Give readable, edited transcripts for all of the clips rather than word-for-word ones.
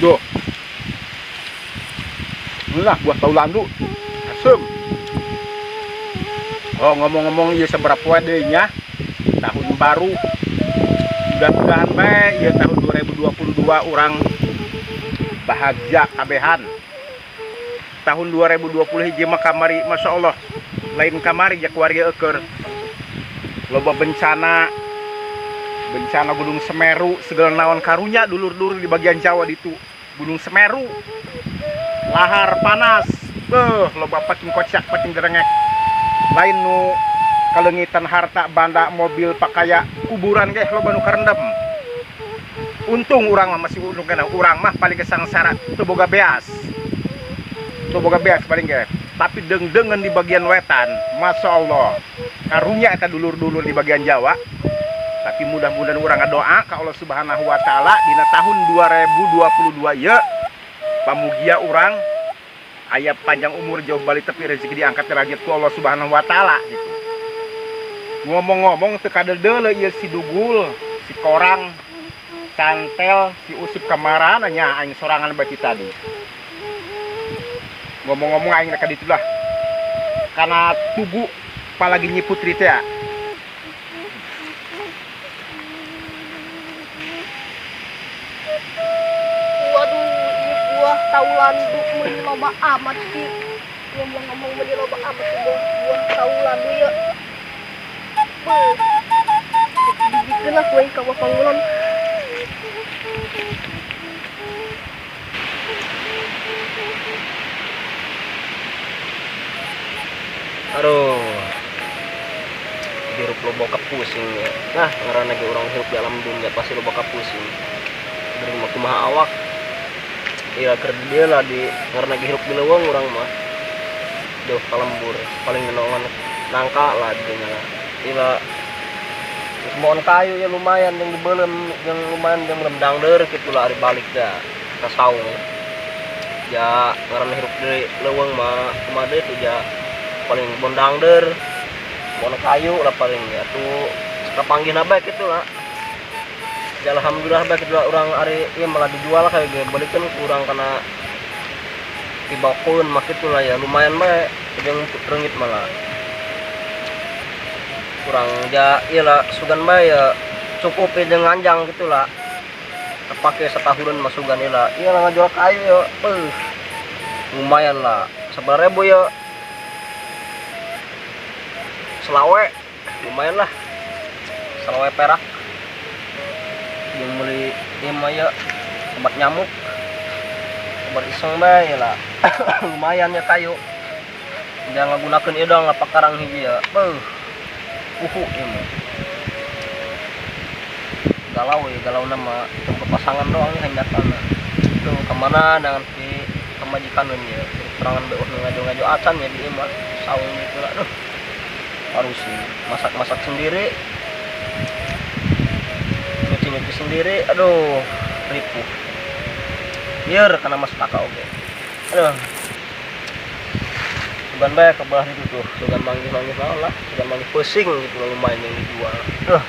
Duh. Inilah buah taulandu. Asem. Oh, ngomong-ngomong ieu sabaraha poe deui nya. Tahun baru. Mudah-mudahan bae ieu tahun 2022 urang bahagia kabehan. Tahun 2020 hiji mah kamari, Masya Allah. Lain kamari ya keluarga eueur. Loba bencana, bencana Gunung Semeru, segala naon karunya dulur-dulur di bagian Jawa ditu. Gunung Semeru lahar panas, beuh loba pating kocak pating derengek. Lain nu kaleungitan harta banda mobil pakaya kuburan ge loba nu karendem. Untung urang mah masih untung kena, urang mah paling kesangsara teu boga beas. Teu boga beas paling ge. Tapi deung-deungeun di bagian wetan, Masya Allah. Karunya eta dulur-dulur di bagian Jawa. Tapi mudah-mudahan urang ngadoa ka Allah Subhanahu wa taala dina tahun 2022 ieu pamugia urang aya panjang umur jauh balik tepi rezeki diangkat derajat ku Allah Subhanahu wa taala gitu. Ngomong-ngomong teu kadeudeuleun ieu si Dugul, si Korang, Cantel, si Usip kamarana nya aing sorangan bae ti tadi. Ngomong-ngomong aing rek ka ditu lah. Kana tugu palagi Nyi Putri teh ya. Waduh, ini buah taulandu meuni loba amat sih. Ngomong-ngomong meuni loba amat sih buah taulandu ya. Beuh. Dijikeun lah kuing ka pangulon. Aduh, hirup loba kapusing ya. Nah, ngaranna ge urang hirup di alam dunia pasti loba kapusing. Beuring mah kumaha awak. Iya, keur di dieu lah di ngaranna ge hirup di leuweung urang mah. Jauh ka lembur, paling ngenongan nangka lah di dinya lah. Iya, terus mohon kayu ya lumayan yang dibeuleum, yang lumayan yang belum dangdeur kitu lah ari balik dah ka saung. Ya ngaranna hirup di leuweung mah kumaha deui tuh ja paling bondangder mohon kayu lah paling ya tuh kapanggih bae kitu lah. Ya alhamdulillah bae kitu lah urang ari ieu malah dijual kayak ge balikeun ku urang kana dibakeun mah kitu lah ya lumayan bae jeung reungit malah. Kurang ja ieu lah sugan bae ya cukup ya jeung nganjang kitu lah. Kepake setahunan mah sugan ieu lah. Ieu lah ngajual kayu ya, beuh. Lumayan lah. Sabaraha ribu ya? Selawe lumayan lah. Selawe perak. Yang beli ieu mah ya obat nyamuk. Obat iseng bae ya lah. Lumayan ya kayu. Jangan ngagunakeun ieu doang lapak karang hiji ya. Beuh. Uhu ieu mah. Galau ya, galau nama teu pasangan doang ya hanjakana. Tuh kemana nanti pamajikan ya. Terangan beuh ngajo-ngajo acan ya di ieu mah. Saung gitu lah. Aduh. Harus sih masak-masak sendiri, nyuci-nyuci sendiri, aduh ripuh. Lieur kana mas taka oge. Aduh. Sugan bae ke belah itu tuh, sugan manggih-manggih naon lah, sugan manggih pusing gitu lah lumayan yang dijual. Aduh.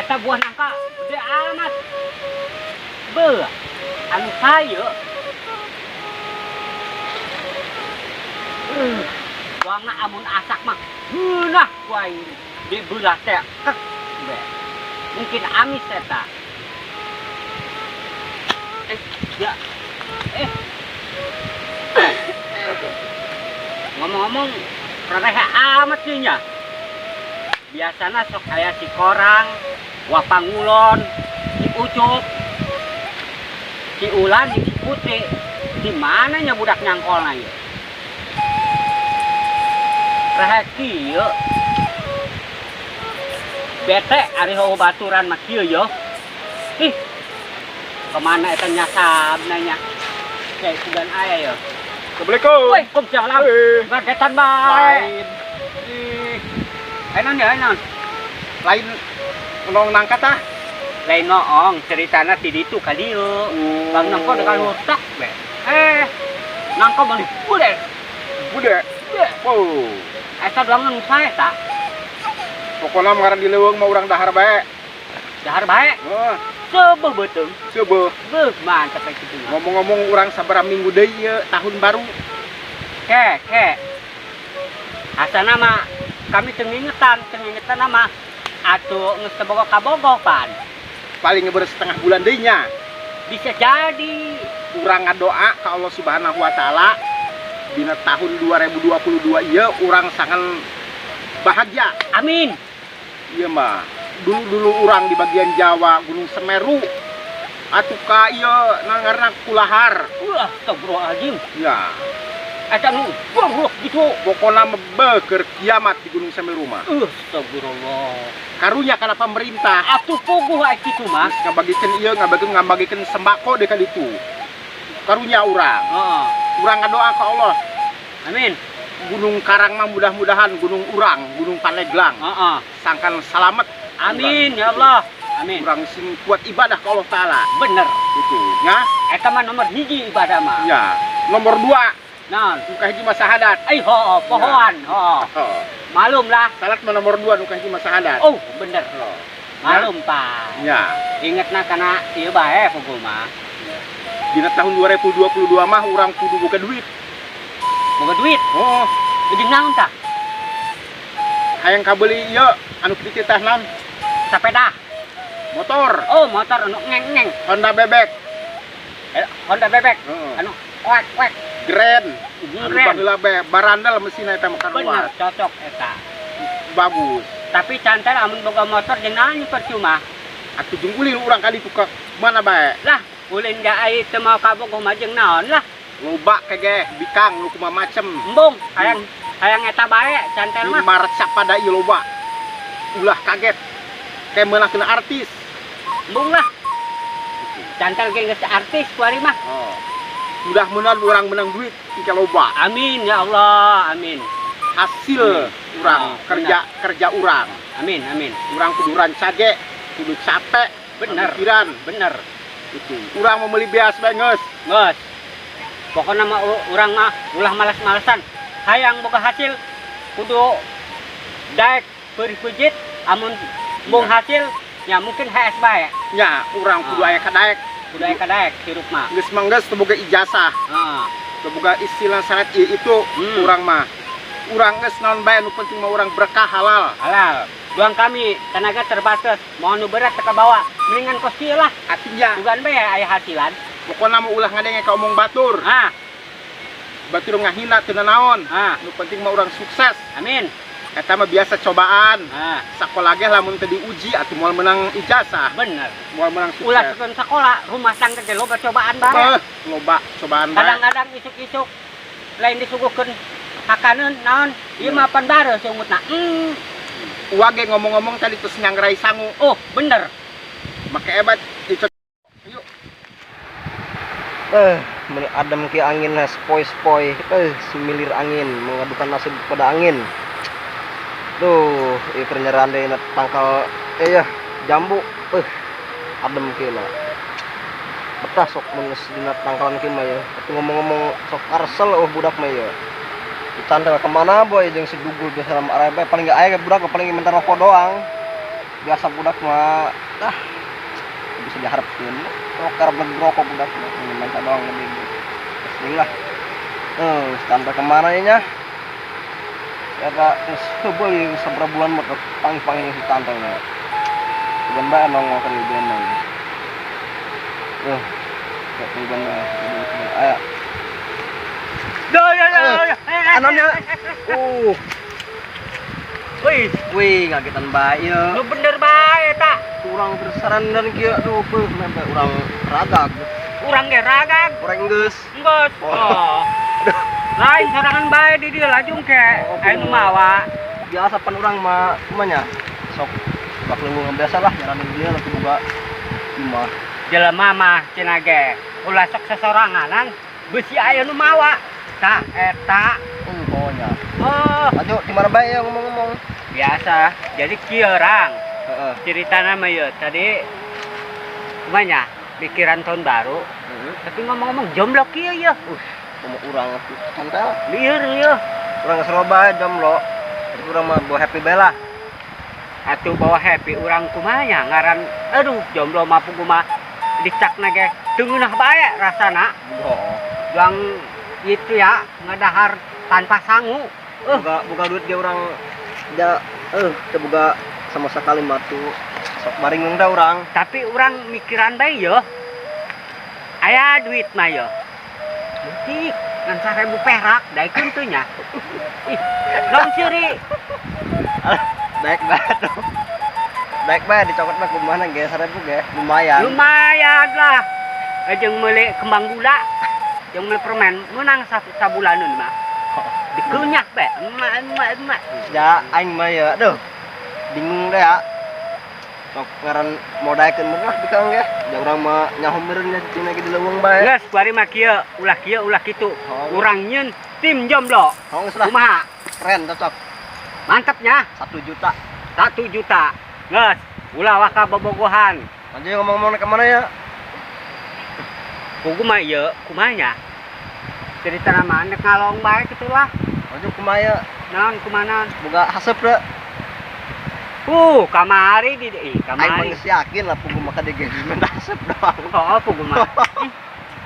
Eta buah nangka gede amat. Beuh, anu saye. Buangna amun asak mah geunah ku aing dibelah teh kek be. Mungkin amis eta. Ya. Ngomong-ngomong rerehe amat ieu nya. Biasana sok aya si Korang, Wapangulon, si Ucup, si Ulan, si Putri. Di mana nya budak nyangkolna ieu? Rehe kieu. Bete ari heueuh baturan mah kieu yo. Ih. Kemana eta nyasabna nya? Kayak sugan aya yo. Assalamualaikum. Waalaikumsalam. Eh. Ngagetan bae. Lain. Ih. Ayo naon ya, ayo naon? Lain ngomong nangkat ah. Lain ngoong, ceritana ti ditu ka dieu. Bang nangko dengan otak be. Eh, nangko balik bude. Bude. Bude. Wow. Eta doangan saya tak. Pokoknya mengarang di leuweung mah urang dahar bae. Dahar bae. Heeh, Coba beuteung. coba. Beuh, mantap kayak gitu mah. Ngomong-ngomong urang sabaraha minggu deui ieu tahun baru. Ke, ke. Asana mah kami teu ngingetan mah atuh geus teu boga kabogoh pan. Paling ngeber setengah bulan deui nya. Bisa jadi. Urang ngadoa ka Allah Subhanahu wa taala dina tahun 2022 ieu urang sangat bahagia. Amin. Iya mah. Dulu-dulu urang di bagian Jawa Gunung Semeru atuh ka ieu ngaranna Kulahar. Wah, astagfirullahaladzim. Ya, Eta nu goblok gitu. Pokoknya mah keur kiamat di Gunung Semeru mah. Astagfirullah. Karunya kana pemerintah. Atuh puguh aya kitu mah. Terus ngabagikeun ieu ngabagikeun sembako deh ka ditu. Karunya urang. Heeh. Urang ngadoa ka Allah. Amin. Gunung Karang mah mudah-mudahan gunung urang, Gunung Pandeglang Heeh. sangkan salamet. Amin ya Allah. Amin. Urang sing kuat ibadah ke Allah Taala. Bener. Itu, ya. Eta mah nomor hiji ibadah mah. Ya. Nomor 2, Naon? nu kahiji mah sahadat. Eh, ho, pohoan, ho. Oh. Malum lah. Salat mah nomor 2, nu kahiji mah sahadat. Oh, bener. Oh. Malum, Pak. Ya. Ingetna kana ieu bae puguh mah. Dina tahun 2022 mah urang kudu boga duit. Boga duit. Oh, Jeung naon tah? Hayang kabeli ieu anu kitu teh naon? Sepeda. Motor. Oh, motor anu ngeng-ngeng. Honda bebek. Eh, Honda bebek. Heeh. Anu kuek kuek. Grand. Anu Grand. baheula bae barandal mesinna eta mah Bener, karuat. cocok eta. Bagus. Tapi cantel amun boga motor jeung naon percuma. Atuh jeung ulin urang kali ka mana bae. Lah, ulin ga ai teu mau kabogoh mah jeung naon lah. Loba kege bikang nu kumaha macem. Embung, hayang hayang eta bae cantel Di mah. marecap pada ieu loba. Ulah kaget. Kayak meunangkeun artis. Embung lah. Cantel ge geus artis kuari mah. Oh. Udah menang urang menang duit ika loba. Amin ya Allah, amin. Hasil urang Oh, kerja kerja urang. Amin, amin. Urang kudu rancage, kudu capek, Bener. pikiran Bener. itu. Urang mau beli beas bae geus. Geus. Pokoknya mah urang mah ulah malas-malasan. Hayang boga hasil kudu daek peurih peujeut, amun embung hasil ya mungkin HS bae. Nya, urang kudu Ah. aya kadaek. Kudu aya kadaek hirup mah. Geus mah geus teu boga ijazah, Heeh. teu boga istilah syarat ieu itu urang mah. Urang geus naon bae nu penting mah urang berkah halal. Halal. Doang kami tenaga terbatas, mau nu berat teu kabawa, mendingan kos kieu lah. Artinya Dugaan bae aya hasilan. Pokoknya mah ulah ngadenge ka omong batur. Ah, Batur ngahina teu naon. ah. Nu penting mah urang sukses. Amin. Eta mah biasa cobaan. Ah, Sakola ge lamun teu diuji atuh moal menang ijazah, bener. Moal menang sukses. Ulah sukun sekolah, rumah tangga ge loba cobaan bae. Beuh, loba cobaan bae. Kadang-kadang isuk-isuk lain disuguhkeun hakaneun naon, ieu mah pan bareuh sungutna. Uwa ge ngomong-ngomong tadi terus nyangrai sangu. Oh, bener. Make hebat itu. Yuk. Eh, meni adem ki angin sepoi-sepoi. Eh, semilir angin mengadukan nasib pada angin. Tuh, ieu keur nyerande na tangkal eh ya, jambu. Eh, adem ki lah. Betah sok mun geus dina tangkalan ki mah ya. Tapi ngomong-ngomong sok karsel oh budak mah ya. Dicandel kemana boy jeung si dugul biasa sama arah bae paling gak aya budak mah paling minta rokok doang. Biasa budak mah ah bisa diharapkeun. Rokok karep rokok budak mah minta doang lebih. Sering lah. Eh, standar kemana ya nya? Eta geus heubeul ieu sabaraha bulan mah panggih-panggih si tantangna. Bukan bae nongol ka dieu mah. Eh, kayak bukan bae. Aya. Duh, ya, ya, ya. Anonnya. Wih, Wih, ngagetan bae ieu. lu bener bae eta. Urang bersarandan kieu aduh beuh mempe urang ragag. Urang ge ragag. Urang geus. Geus. Oh. Oh. Lain sorangan bae di dieu lajung ke. Oh, Aya nu mawa. Biasa pan urang mah kumanya sok bak leuweung biasa lah nyaranin dia lah boga imah. Jelema mah cenah ge. Ulah sok sesoranganan, beusi aya nu mawa. Tah eta. Pokoknya. Oh, Maju di mana bae ya ngomong-ngomong. Biasa. Jadi kieu urang. Heeh. Ceritana mah ieu tadi kumanya pikiran tahun baru. Heeh. Tapi ngomong-ngomong jomblo kieu ya. Ngomong urang santai lah. Lieur ieu. Urang geus loba jomblo. Tapi urang mah bawa happy bae lah. Atuh bawa happy urang kumanya ngaran aduh jomblo mah kumaha dicakna ge teu ngeunah bae rasana. Oh. Juang itu ya ngadahar tanpa sangu. Buka duit ge urang ja teu boga sama sekali mah tuh. Sok baringung dah urang. Tapi urang mikiran bae yo. Aya duit mah yo. Leutik ngan 1000 perak daekeun teu nya. Ih, long ciri. Baik banget tuh. Baik banget dicokot mah kumaha ge 1000 ge lumayan. Lumayan lah. Jeung meuli kembang gula, jeung meuli permen meunang sabulaneun mah. Dikunyak bae. Emak emak emak. Ya aing mah ya aduh. Bingung deh ya. Sok ngaran mau daekeun meureun lah bikang ge. Ja urang mah nyaho meureun nya cicing lagi di leuweung bae. Geus bari mah kieu, ulah kitu. Oh. Urang nyeun tim jomblo. Oh, geus lah. Kumaha? Keren cocok. Mantapnya. 1 juta. 1 juta. Geus, ulah waka bobogohan. Lanjut ngomong-ngomong ke mana ya? Kugu mah ieu, kumaha nya? Cerita nama nek ngalong bae kitu lah. Lanjut kumaha ya? Naon kumaha naon? Boga haseup teu? Kamari di ih, Aing mah kamari. geus yakin lah pugu mah ka dieu minta haseup doang. Oh, pugu mah.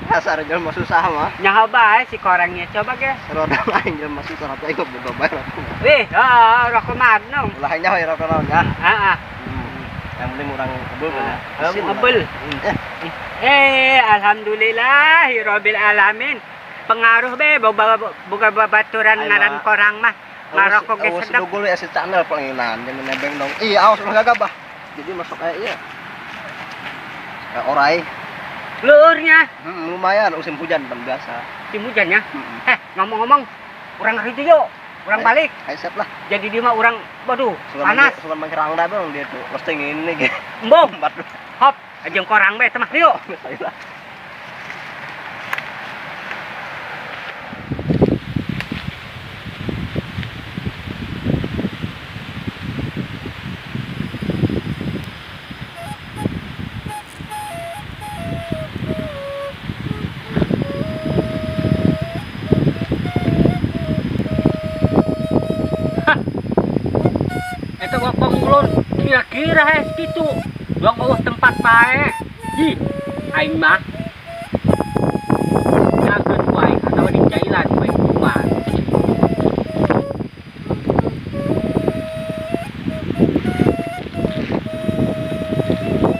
Dasar jelema susah mah. Nyaho bae si korengnya coba ge. Roda aing jelema susah tapi aing boga bae rokok. Wih, heeh, rokok Magnum. Ulah nyaho ya rokok naon ya. Heeh. Yang penting urang ngebul kan. Ngebul. Alhamdulillahirabbil alamin. Pengaruh be boga babaturan ngaran korang mah. Ngarokok ge sedap. Awas ya si channel penginan jangan nebeng dong. Ih, awas ulah gagabah. Jadi masuk kayak iya. Kayak orai. Luurnya. Lumayan musim hujan pan biasa. Musim hujan ya. Ngomong-ngomong urang hari itu yuk. Urang balik. Ayo siap lah. Jadi dia mah urang waduh, panas. Suka mangkirang dah bang dia tuh. Pasti ngini ge. Embung. Hop, jeung korang bae teh mah yuk. Ayo lah. Kira-kira es gitu doang bawah tempat pae. Ih, aing mah nyakeun ku aing atawa dijailan ku aing kumaha.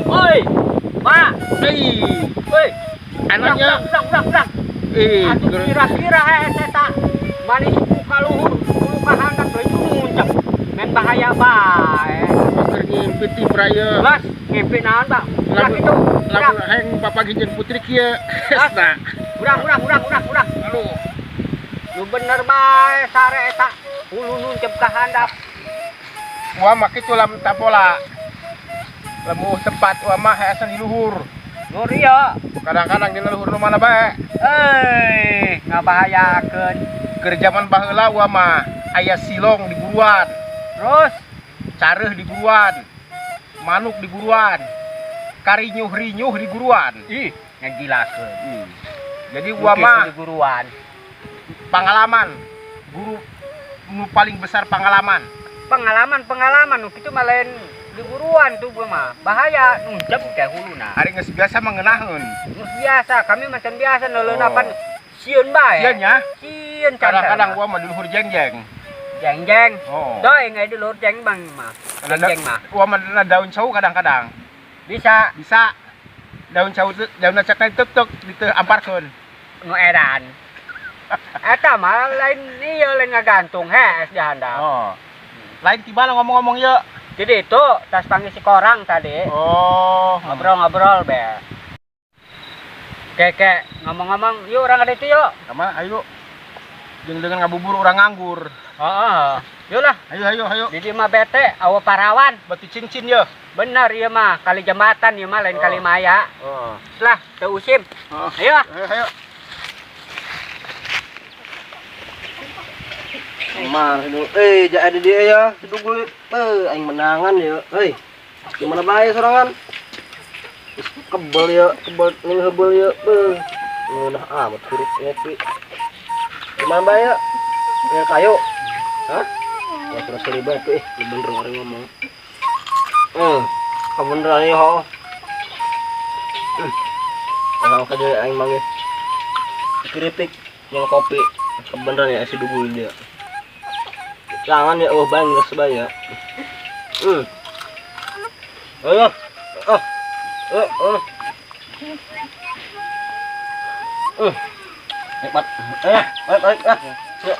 Oi, Pak. Hei. Oi. Anaknya. Urang. Atuh kira-kira es eta manis ku kaluhur, ku kahandap deui nguncep. Men bahaya bae. Ngimpi ti braya. Mas, ngimpi naon, Pak? Ulah kitu. Lamun heng papagi jeung putri kieu. Nah. Urang. Aduh. Nu bener bae sare eta. Hulu nuncep ka handap. Wah, mah kitu lamun tapola. Lamun tempat wah mah heesan di luhur. Luhur ieu. Kadang-kadang di luhur nu mana bae. Euy, ngabahayakeun. Keur jaman baheula wah mah aya silong di buruan. Terus careuh di buruan. Manuk di buruan. Karinyuh-rinyuh di buruan. Ih, ngegilakeun. Jadi gua mah di buruan. Pengalaman. Guru nu paling besar pengalaman. Pengalaman nu kitu mah lain di buruan tuh gua mah. Bahaya nuncep teh huluna. Ari geus biasa mengenaheun. Geus biasa, kami macam biasa neuleunapan sieun bae. Sieun nya? Sieun kadang-kadang gua mah di luhur jengjeng. Jengjeng. Oh. Doi ngai di luhur jeng bang mah. Jengjeng mah. Gua mah daun cau kadang-kadang. Bisa. Bisa. Daun cau teu daun cakna tek-tek diteamparkeun. Nu edan. Eta mah lain ieu lain ngagantung hees di handap. Oh. Lain tiba ngomong-ngomong ieu. Jadi itu tas panggil si korang tadi. Oh, ngobrol-ngobrol be. Keke ngomong-ngomong, yuk orang ada itu yuk. Kemana? Ayo. Jeung dengan ngabubur orang nganggur. Heeh. Yuk lah. Ayo. Di mah bete awa parawan. Batu cincin ye. Bener ieu mah, kali jembatan ieu mah lain kali maya. Oh. Lah, teu usim. Oh. Ayo. Ayo. Kemana dulu? Jadi dia ya, dulu. Aing menangan ya. Gimana bae sorangan? Geus kebel ya, kebel ning heubel ya. Beuh. Ngeunah amat hirup ngopi. Gimana bae ya? Ya kayu. Hah? Ya terus seri bae tuh, bener orang ngomong. Kabeneran ya ho. Orang kerja aing manggil. Keripik yang kopi. Kebeneran ya si dugul dia. Jangan ya, oh bang, geus bae ya. Ayo. Ah. Eh. Nikmat. Balik, balik, ah. Ya.